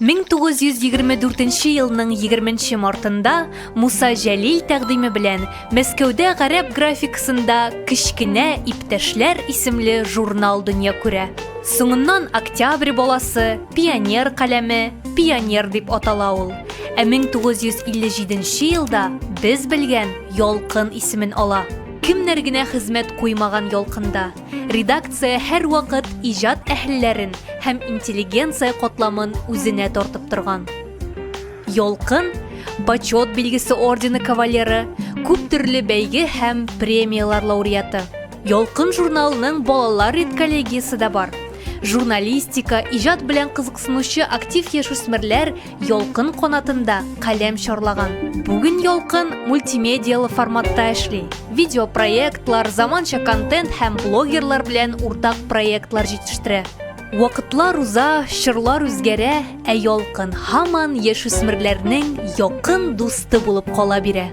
1924 елның 20 мартында Муса Җәлил тәкъдиме белән Мәскәүдә гарәп графикасында Кечкенә иптәшләр исемле журнал дөнья күрә. Соңыннан Октябрь баласы, Пионер каләме, Пионер дип атала ул. Ә 1957 елда без белгән Ялкын исемен ала. Кемнәр генә хезмәт куймаган Ялкында. Редакция һәрвакыт иҗат әһелләрен һәм интеллигенция катламын үзенә тартып торган. Ялкын, Почет билгесе ордены кавалеры, күп төрле бәйге һәм премияләр лауреаты. Ялкын журналының балалар редколлегиясе дә бар. Журналистика, иҗат белән кызыксынучы актив яшүсмерләр Ялкын канатында каләм чарлаган. Бүген Ялкын мультимедиялы форматта эшли. Видеопроектлар, заманча контент һәм блогерлар белән уртак проектлар җитештерә. Вакытлар уза, чорлар үзгәрә, ә Ялкын һаман яшүсмерләрнең якын дусты булып кала бирә.